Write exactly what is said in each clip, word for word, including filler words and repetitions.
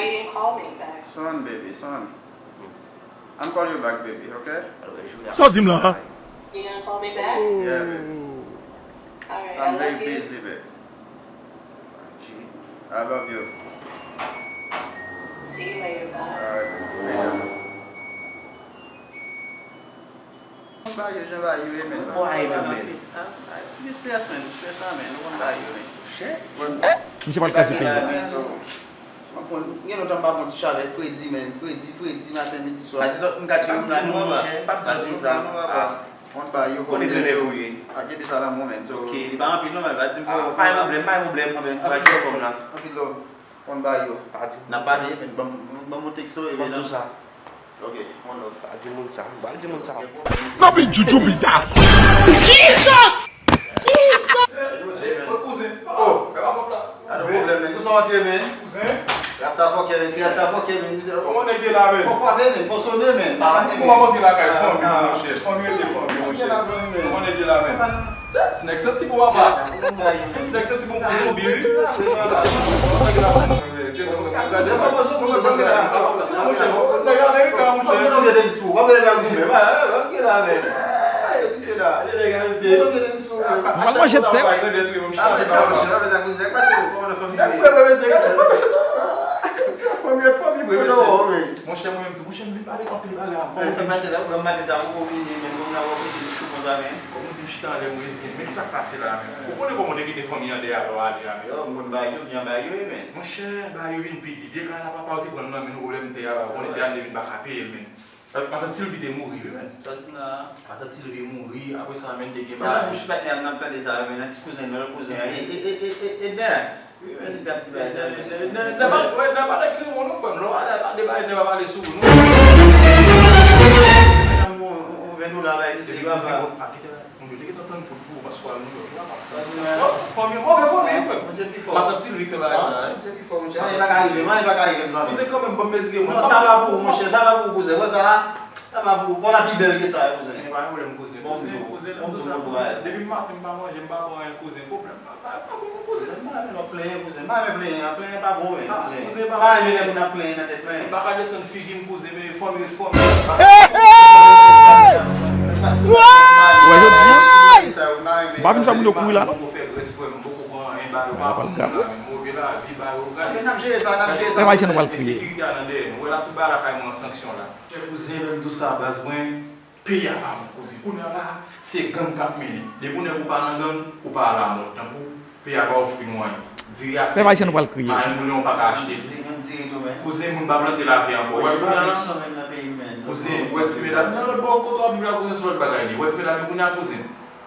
You can call me back. Son, baby, son. I'm call you back, baby, okay? Sa w di m la? You gonna call me back? Yeah, baby. All right, I'm very busy, baby. I love you. See you later. Bye. All right, baby. Later. Mwen ba yo jan ba yo ye men. Mwen pa nan anpil. Li stress men, li stress la men, nou konn ba yo men. Misye pral kraze peyi a. Mwen konn gen lontan m pa pran ti chalè fredi men, fredi, fredi maten, midi, swa. Pa di lòt moun ka tire m la non papa. Pa di m sa non papa. Mwen ba yo fò m de yo. A kite sa nan mwen men. Ok, li pa anpil non men, pa di m pou. Pa gen pwoblèm, pa gen pwoblèm. Mwen ba yo fòm la. Anpil love. Mwen ba yo. N ap pale men, ban m yon teksto epi nan. Ok, one love. Pa di moun sa. M pral di moun sa. No be juju be that. Jesus! Jesus! Oh! Gade pwoblèm men. Kousa w antre men? Rasta fòkè men, ti rasta fòkè men. Kòman nèg ye la men? Fò kwape men, fò sone men. Sa pase men. Kòman antre lakay fanmi monchè? Fanmi rete fanmi monchè. Kòman nèg ye la men? Ti nèg santi pou papa. Ti nèg santi pou zonbi wi. Mwen manje tè. Monchè mwen menm tou, monchè m vin pale anpil bagay avè w. Kòm w di m chita anlè mwen esken, men kisa k pase la menm? Ou konnen kòman w te kite fanmi an dèyè a lè w ale a menm? Monchè, bagay yo vin pi di. Vye kay la papa w te pran l nan men nou, pwoblèm tè a la, ou konnen tè a nou te vin pa ka peye l menm. Matant Silvi te mouri wi menm. Sa w di m la a? Matant Silvi mouri, apre sa menm te gen bagay. Se nan bouch patnè a m ap tande sa yo menm, nan ti kouzen nan, lòt kouzen an. E, e, e, e, e, e, Dè. Wi menm. Li t ap di bagay sa yo menm. Nan, nan, nan, nan, nan pale kreyòl non frè m, lè w ale al pale bagay nèg pa pale sou ou non. Ou ven dola bay misye papa. Moun yo te gentan tann kout pou ou paske w al Nouyòk la papa. Fanmi, move fanmi wi frè m. Matant Silvi fè bagay sa a wi. Kouzen kanmenm ban m mezire mwen. Non, sa pa pou ou, monchè, sa pa pou ou, kouzen. Wè sa a? Sa pa pou ou. Bon, l ap pi bèl ke sa, kouzen. Gen pa pwoblèm, kouzen. Kouzen, kouzen, kouzen. Depi maten m pa manje, m pa bwè anyen, kouzen. Pwoblèm pa, pa, pa pou nou, kouzen. Kouzen, m pa renmen lè w ap plenyen, kouzen. M pa renmen plenyen an. Plenyen pa bon, men, kouzen. M pa renmen lè moun ap plenyen nan tèt mwen. M pa ka desann figi m, kouzen, men fanmi ret fanmi. Ou wè jodi a? M pa vin fè moun yo kouri la non. Bagay la pral grav wi. Pèp ayisyen nou pral kriye. Chè kouzen, lè m di w sa baz mwen, peyi a pa bon kouzen. Kounye a la, se gang k ap mennen. Depi w nèg ou pa nan gang, ou pa alamòd. Tankou, peyi a pa ofri nou anyen. Diri ak... Pèp ayisyen nou pral kriye. Marenn moule w pa ka achte. Kouzen, moun pa plante latè ankò. Ou wè kounye a la? Kouzen, ou wè ti medam nan lòt bò kote w ap viv la kouzen, se lòt bagay li ye. Ou wè ti medam yo kounye a kouzen.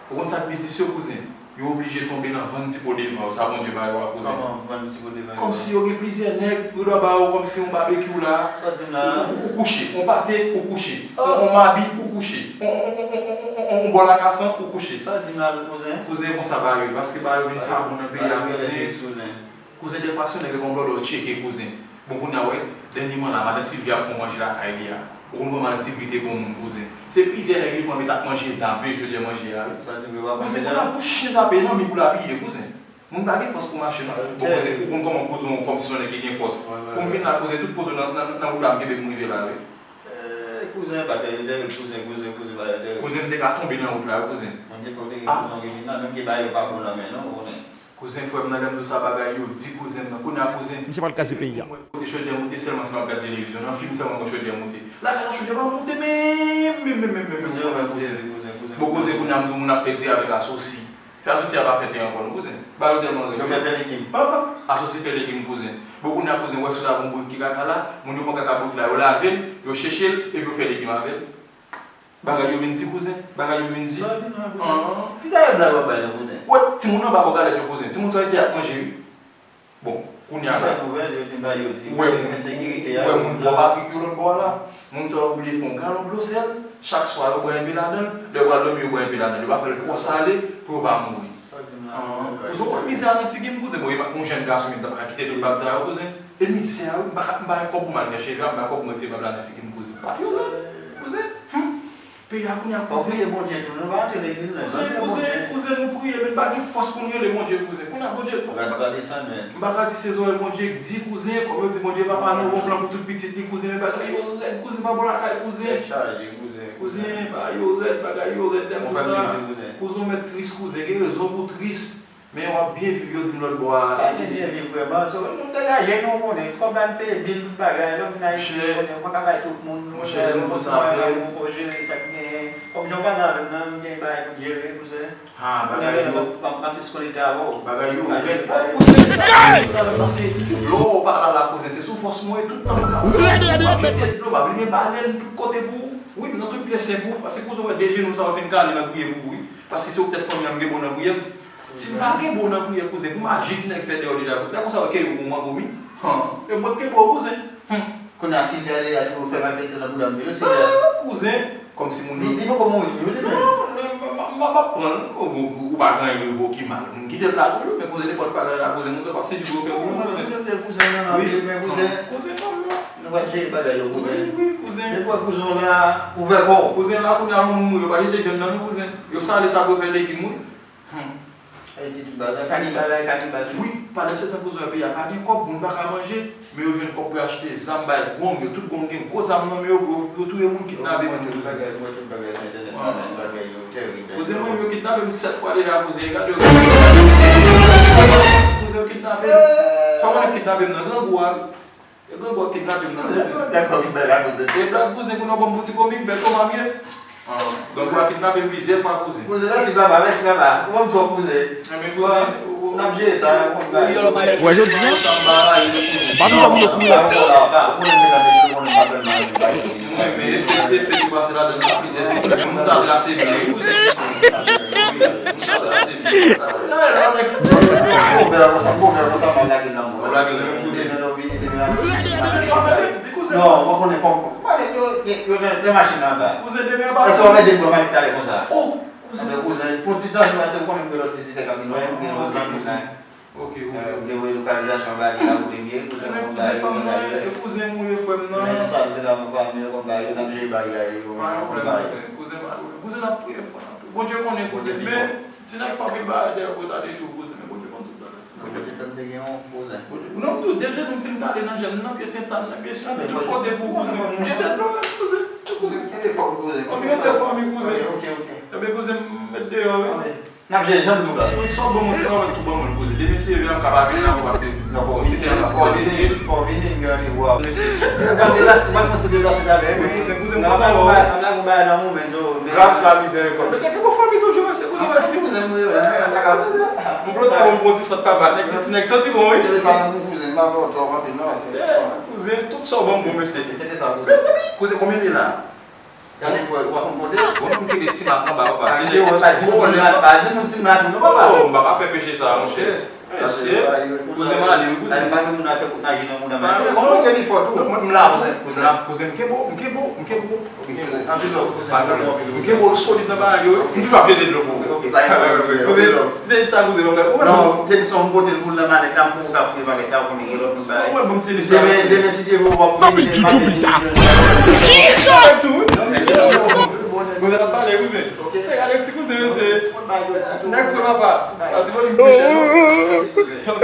Ou konn sa k biznis yo kouzen? Yo oblije tonbe nan vann ti po devan yo, sa Bondye ba yo a kouzen. Kòman vann ti po devan yo? Kòmsi yo gen plizyè nèg, yo dwe ba yo kòmsi yon babekyou la. Sa w di m la a? Ou, ou kouche, yon pate, ou kouche. Yon, yon mabi, ou kouche. Yon, yon, yon, yon, yon, yon bòl a kasan, ou kouche. Sa w di m la a kouzen? Kouzen konsa ba yo ye, paske ba yo vin pa bon nan peyi a kouzen. Kouzen, dèfwa si yon nèg gen yon blòdò w tcheke kouzen. Bon, kounye a, w wè, dènyèman la, madan Silvi ap fè yon manje lakay li a. Ou konn kòman madan Silvi te bon moun, kouzen. Se plizyè nèg li pran met ap manje, dam, vye jodi a manje a, wi. Kouzen, kounye a pou chen tape nan mi pou l apiye, kouzen. Moun pa gen fòs pou mache, non. Bon, kouzen, ou konn kòman kouzen, kòmsi se yon nèg ki gen fòs. Pou m vin la, kouzen, tout poto nan, nan, nan wout la, m kenbe pou m rive la, wi. Kouzen, bagay yo tèrible, kouzen, kouzen, kouzen, bagay yo tèrible. Kouzen, m te ka tonbe nan wout la, wi, kouzen. Mwen te fè w te gen kouzen w gen vin nan, menm ke bagay yo pa bon nan men, non, ou konnen. Kouzen, frè m nan, lè m di w sa bagay yo di kouzen m nan. Kounye a kouzen. Misye pral kraze peyi a. Kote chodyè moute sèlman si m ap gad televizyon. Nan fim sèlman m wè chodyè moute. Lakay la chodyè pa moute menm, menm, menm, menm, menm. Bon, kouzen, kounye a m di w moun ap fè di avèk asosi. Fè asosi a pa fè tè ankò non, kouzen. Ba yo tèlman rèd. Yo fè fè legim. Asosi fè legim, kouzen. Bon, kounye a kouzen, w wè si w ta gon bourik ki kaka la, moun yo pran kaka bourik la, yo lave l, yo cheche l, epi yo fè legim avè l. Bagay yo vin di, kouzen. Bagay yo vin di. Sa w di m nan, kouzen? Ki kalite blag w ap bay la, kouzen? Wè, timoun anba bò galèt yo, kouzen. Timoun sa yo te ap manje, wi. Bon, kounye a la. Ou fè nouvèl, yo vin ba yo di, ensekirite a, yo vin la. Ou wè moun bò Patrik yo lòt bò a la. Moun sa yo oblije fè yon galon dlo sèl, chak swa yo bwè enpe ladan l, lè yo pral dòmi yo bwè enpe ladan l. Yo pa fè l twò sale pou yo pa mouri. Sa w di m la, kouzen? Kouzen, w wè mizè a nan figi m, kouzen. Bon, e pa yon jèn gason, m ta pa ka kite tout bab sa yo, kouzen. E mizè a, wi, m pa ka, m pa gen kòb pou m al fè cheve a, m pa gen kòb pou m retire bab la nan figi m, kouzen. Pa yon lòt, kouzen. Hum. Peyi a kounye a, kouzen. Fò w priye Bondye tou. Nou pa antre legliz, non. Kouzen, kouzen, kouzen, nou priye, men n pa gen fòs pou n rele Bondye, kouzen. Kounye a, Bondye, m pa ka di se zòrèy Bondye k di, kouzen, kòm yo di, Bondye papa nou gon plan pou tout pitit li, kouzen, men bagay yo rèd, kouzen, pa bò lakay, kouzen. Tèt chaje, kouzen. Kouzen, bagay yo rèd, bagay yo rèd, lè m di w sa. Kouzen, w mèt tris, kouzen, gen rezon pou tris. Men w ap byen viv, yo di m lòt bò a. Pa gen byen viv vrèman. So, nou degaje nou, konnen. Kòb la n peye bil, tout bagay. Lè w vin Ayiti, konnen, ou pa ka bay tout moun. Monchè, lè m di w sa vre. Fò w jere sa k genyen. Kòm jan w pale avè m nan, m gen bagay pou m jere, kouzen. Ha, bagay yo. M ap plis konekte avè w. Bagay yo rèd. Bon, kouzen, lè w pale la, la, kouzen, se sou fòs mwen, tout tan m ka. Rèd, rèd, rèd, rèd. M ap jete dlo, m ap limen balèn, tout kote pou ou. Wi, nan tout pyès se pou ou. Paske kouzen, w wè de jenou sa yo fin kale nan priye pou ou, wi. Paske se ou k tèt fanmi an, m gen bon nan priye m. Si m pa gen bon nan priyè, kouzen, pou m aji ti nèg fè deyò deja, lè konsa, w kè yo pou mwen, gomi. Han, e mwen k kenbe w, kouzen. Hum. Kounye a, si lè, lè a tou fè malfektè nan bouda m, yo, si lè. Ah, kouzen. Kòmsi moun nan. Li, li poko mouri tou, li menm. Non, men, men, m, m, m ap pran l. Ou, ou, ou pa gen anyen revoke mal. M kite l la tou, men kouzen, nenpòt bagay la, kouzen, moun sa p ap sezi pou yo fè pou ou, kouzen. Kouzen, kouzen, non, non, wi, men kouzen. Kouzen, non, non. Nou pral jere bagay yo, kouzen. Wi, wi, kouzen. Depi w wè kouzen w la, ouvè kò w. Kouzen la, kounye a, yon moun mouri, yo pa jete vyann nan, non, kouzen. Yo sale sa pou yo fè legim, wi. Hmm. Ayiti tout bagay, kanibal la, kanibal. Wi, pandan se tan kouzen wè peyi a pa gen kòb, moun pa ka manje, men yo jwenn kòb pou yo achte zam bay gwong yo, tout gwong gen gwo zam nan men yo, yo, yo touye moun, kidnape moun, yo touye. Mwen tout bagay sou entènèt la, men bagay yo tèrib. Kouzen mwen, yo kidnape m sèt fwa deja, kouzen, gade yo. Kouzen, yo kidnape m. Sa w konnen kidnape m nan grangou a, wi. E grangou a kidnape m nan, kouzen. Dakò, Big Bèl la, kouzen. E blag, kouzen, kounye a w ban m pou ti komik, bèl kòman m ye. Ah, grangou a kidnape m plizyè fwa, kouzen. Kouzen, mèsi papa, mèsi papa. Ou ban m twòp, kouzen. Enben, kouzen, ou, n ap jere sa, ou konn bagay. Ou wè jodi a? Sa m pa rayi, kouzen. Pa vin fè m yo kouri la. Pa, ou konnen m te tande, ou konnen m pa tèlman renmen bagay. Mwen, men efè, efè ki pase ladan l la, plizyè ti moun sa trase byen, wi, kouzen. Moun sa trase byen. Mwen konsa, mwen konsa, mwen lage nan mwen. Ou lage nan mwen, kouzen. Demen lè w vini, demen apre midi, m ap vini bay. Non, mwen konnen fò m pale, yo, yo, yo nan, nan machin nan anba. Kouzen, demen anba. Èske w ap ede m pran manik talè konsa? Oh, kouzen. Anben, kouzen, pou ti tan, se ou konnen m gen lòt vizitè k ap vin wè m, m gen lòt zanmi la. Ok, ok. M gen voye lokalizasyon anba li la kote m ye, kouzen, m konn bay yo, m konn bay yo. E kouzen m ou ye, frè m nan. Men sa, se la mwen pa, men yo konn bay yo, n ap jere bagay la, yo konn bay yo. Pa pwoblèm, kouzen, kouzen, pa pwoblèm. Kouzen, n ap priye fò, n ap priye. Bondye konnen, kouzen, men ti nèg fè anpil bagay dèyè w pou yo ta detwi w, kouzen, men Bondye konn tout bagay. Bondye te fè m te gen yon kouzen. Non, m di w, de jenou m fin kale nan jèm, nan pye Sentàn, nan pye Sentàn, tout kote pou kouzen. M jete dlo, men kouzen, kouzen. Kouzen, kenbe fò, kouzen. Anbyans de fanmi, kouzen. Ok, ok, ok. Ebyen, kouzen, m met deyò, wi. Anben, n ap jere jan m di w la. Mwen sot bon, mwen ti kòmèt tou ban mwen, kouzen. Demen se evè m ka pa vin la, mwen pase yon ti tè anba. Fò w vini, fò w vini, m gen randevou a. Mèsi. Ou pral deplase, ou pral fè yon ti deplase talè, wi. Kouzen, kouzen, m ap lage yon bagay, m ap lage yon bagay nan moman, Joe. Gras la mizèrikòd. Mesye, gen bon fanmi toujou, mesye, kouzen. Kouzen, wi, wi, wi. M vle ta bon, bon ti sòt papa. Nèg, nèg santi bon, wi. Kouzen, m ap fè w twòp anpil, non, mesye. Kouzen, tout sa w ban m bon, mesye. Kouzen, konbyen l ye la? Gade, w pa konn konte? Bon, m kenbe ti mak anba, papa. Se de pa di moun ti mak, pa di moun ti mak, non, papa. Oh, m pa ka fè peche sa, monchè. Mesye, kouzen m ale, wi, kouzen. M pa gen moun ap fè kout maji nan mouda m. Kouzen, kouzen, m la, kouzen, kouzen, m la, kouzen, m kenbe w, m kenbe w, m kenbe w. Anpil love, kouzen. M kenbe w solid nan bagay yo, wi. M toujou ap jete dlo pou ou. Ok, pa gen pwoblèm, kouzen. Ti tenis sa, kouzen, mwen. Non, tenis sa, m pote l pou l nan malèt la, m poko ka fouye malèt la, ou konnen gen lòt moun bagay. Mwen, bon, ti tenis sa. Demen, demen, si Dye vle, w ap vini, demen, demen. Jesus! Kouzen ap pale, kouzen. Se gade ti kouzen, mesye. Ti nèg fre papa. Ti volim fre, non?